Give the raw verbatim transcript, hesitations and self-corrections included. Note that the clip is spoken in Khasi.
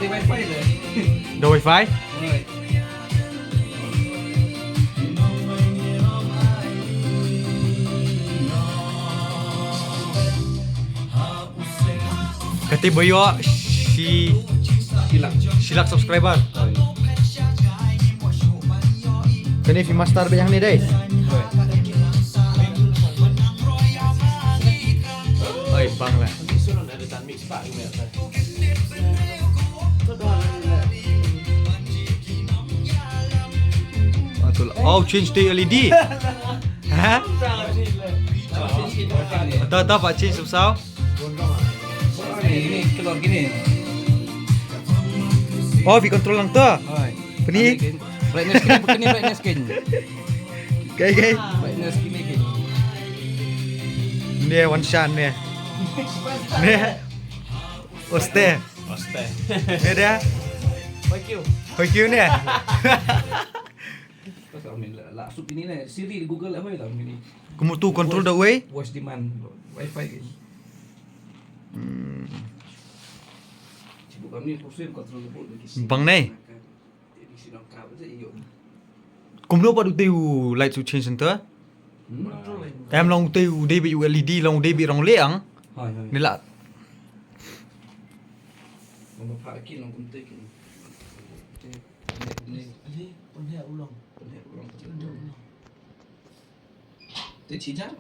Wifi le. Da wifi? Oi. Kata ba ïoh shi, shi lak, shi lak subscriber. Oi. Kane phi master beit hangne dei. Oi. Oi, bang lah. Oh, change to L E D. Ha? Ata, ata, ba change sub sound. Ini, ini keluar gini. Oh, phi control lang to. Oi. Peni? Brightness gini, peni brightness gini. Kai, kai. Brightness gini, gini. Ni wan shan ni. Ni. Oste. Oste. Ni dia. Thank you. Thank you ni. Pas kami la, la sup ini ni, Siri, Google apa itu ini? Kumtu control da wei? Voice demand, wifi gini. Hmm. Sibuk kami pusing control lubuk lagi. Bang ni. Kumno pat u te u light switch change center? Hmm? Em long u te u dei beit u L E D long u dei beit rong liang. Hai, hai. Ni la. Mama pa ki long kumte ki. Te, ne, ne. Ni, pun he ulong. Pun he ulong. Pun he ulong. Te chijar.